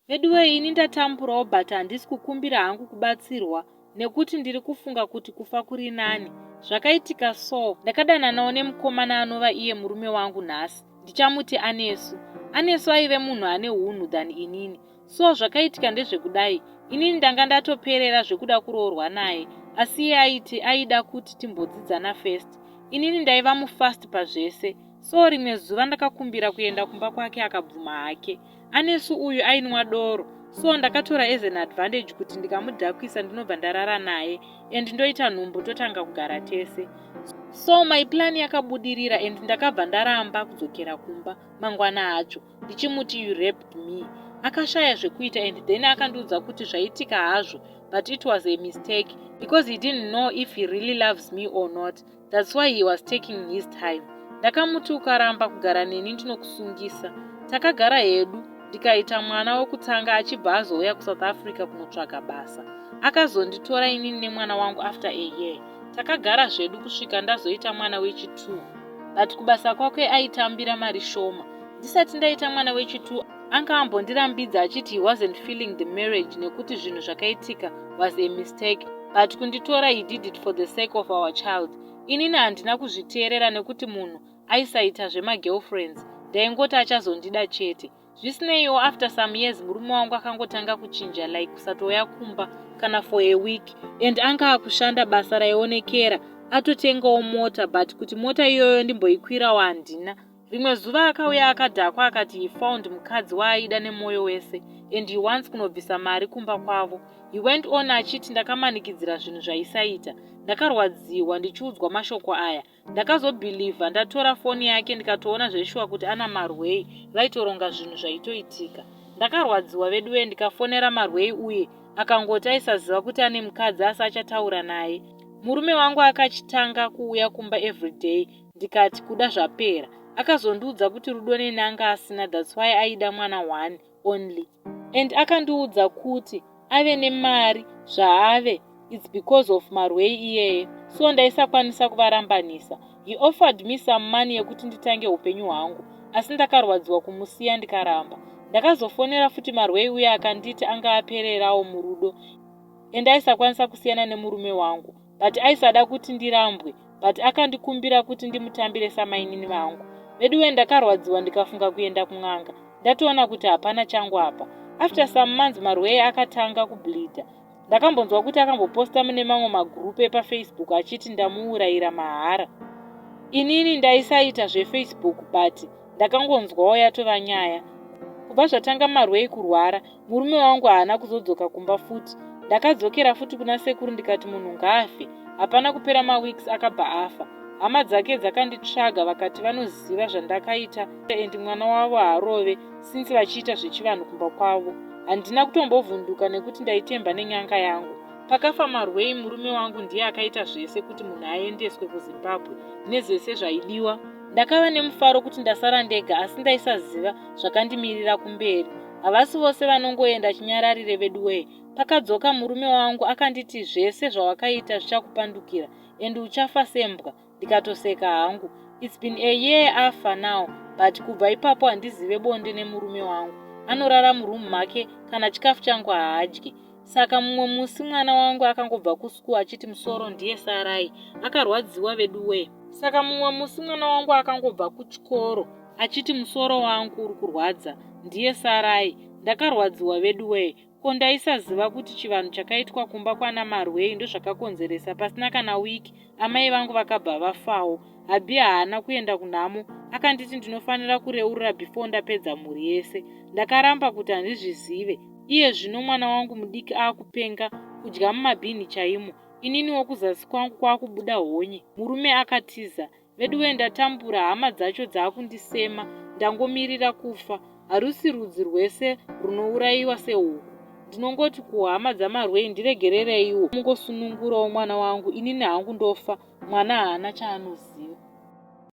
Veduwee ini ndatamburawo but handisi kukumbira hangu kubatsirwa nekuti ndiri kufunga kuti kufa kuri nani. Zvakaitika so, ndakadananawo nemukomana anova iye murume wangu nhasi. Ndichamuti Anesu. Anesu aive munhu ane hunhu than inini. So zvakaitika ndezvekudai, inini ndanga ndatoperera zvekuda kuroorwa naye asi iye aiti aida kuti timbodzidzana first. Inini ndaiva mufast pazvese. So rimwe zuva ndakakumbira kuenda kumba kwake akabvuma hake. Anesu uyu ainwa doro so ndakatora as an advantage kuti ndikamudhakwisa ndinobva ndarara naye and ndoita nhumbu totanga kugara tese. So my plan yakabudirira and ndakabva ndaramba kudzokera kumba mangwana acho ndichimuti you raped me. Akashaya zvekuita and then akandiudza kuti zvaitika hazvo but it was a mistake because he didn't know if he really loves me or not. That's why he was taking his time. Ndakamuti ukaramba kugara neni ndinokusungisa. Takagara hedu ndikaita mwana wekutanga achibva azouya kuSouth Africa kunotsvaga basa. Akazonditora inini nemwana wangu after a year. Takagara zvedu kusvika ndazoita mwana wechi2. But kubasa kwake aitambira mari shoma. Ndisati ndaita mwana wechi2 anga ambondirambidza achiti he wasn't feeling the marriage nekuti zvinhu zvakaitika was a mistake but kunditora he did it for the sake of our child. Inini handina kuzviteerera nekuti munhu aisaita zvemagirlfriends ndaingoti achazondida chete. Zvisineiwo after some years murume wangu akangotanga kuchinja like kusatouya kumba kana for a week and anga akushanda basa raionekera atotengawo mota but kuti mota iyoyo ndimboikwirawo handina. Rimwe zuva akauya akadhakwa akati he found mukadzi waaida nemwoyo wese and he wants kunobvisa mari kumba kwavo. He went on achiti ndakamanikidzira zvinhu zvaisaita. Ndakarwadziwa ndichiudzwa mashoko aya. Ndakazobhilivha ndatora foni yake ndikatoona zveshuwa kuti ana Marwei vaitoronga zvinhu zvaitoitika. Ndakarwadziwa veduwe ndikafonera Marwei uye akangoti aisaziva kuti ane mukadzi asi achataura naye. Murume wangu akachitanga kuuya kumba everyday ndikati kuda zvapera. Akazondiudza kuti rudo neni anga asina that's why aida mwana one only. And akandiudza kuti ave nemari zvaave it's because of Marwei iyeye so ndaisakwanisa kuvarambanisa. He offered me some money yekuti nditange upenyu hwangu asi ndakarwadziwa kumusiya ndikaramba. Ndakazofonera futi Marwei uye akanditi anga apererawo murudo and aisakwanisa kusiyana nemurume wangu but aisada kuti ndirambwe but akandikumbira kuti ndimutambire samainini vangu. Veduwe ndakarwadziwa ndikafunga kuenda kun'anga ndatoona kuti hapana changu apa. After some months Marwei akatanga kubleeder. Ndakambonzwa kuti akamboposta mune mamwe magroup epaFacebook achiti ndamuurayira mahara. Inini ndaisaita zveFacebook but ndakangonzwawo yatova nyaya. Kubva zvatanga Marwei kurwara, murume wangu haana kuzodzoka kumba futi. Ndakadzokera futi kuna sekuru ndikati munhu ngaafe. Hapana kupera maweeks akabva afa. Hama dzake dzakanditsvaga vakati vanoziva zvandakaita and mwana wavo haarove since vachiita zvechivanhu kumba kwavo. Handina kutombovhunduka nekuti ndaitemba nenyanga yangu. Pakafa Marwei murume wangu ndiye akaita zvese kuti munhu aendeswe kuZimbabwe nezvese zvaidiwa. Ndakava nemufaro kuti ndasara ndega asi ndaisaziva zvakandimirira kumberi. Havasi vose vanongoenda chinyararire veduwee. Pakadzoka murume wangu akanditi zvese zvawakaita zvichakupandukira and uchafa sembwa ndikatoseka hangu. It's been a year afa now but kubva ipapo handizive bonde nemurume wangu. Anorara muroom make kana chikafu changu haadyi. Saka mumwe musi mwana wangu akangobva kuschool achiti musoro ndiye sarai. Akarwadziwa veduwee. Saka mumwe musi mwana wangu akangobva kuchikoro achiti musoro wangu uri kurwadza ndiye sarai. Ndakarwadziwa veduwee. Ko ndaisaziva kuti chivanhu chakaitwa kumba kwana Marwei ndozvakakonzeresa pasina kana week amai vangu vakabva vafawo. Hubby haana kuenda kunhamo akanditi ndinofanira kureurura before ndapedza mhuri yese. Ndakaramba kuti handizvizive. Iye zvino mwana wangu mudiki akupenga kudya mumabhini chaimo. Ininiwo kuzasi kwangu kwakubuda honye. Murume akatiza. Veduwe ndatambura hama dzacho dzakundisema ndangomirira kufa. Harusi rudzi rwese runourayiwa sehuku. Ndinongoti kuhama dzaMarwei ndiregerereiwo mungosunungurawo mwana wangu inini hangu ndofa mwana haana chaanoziva.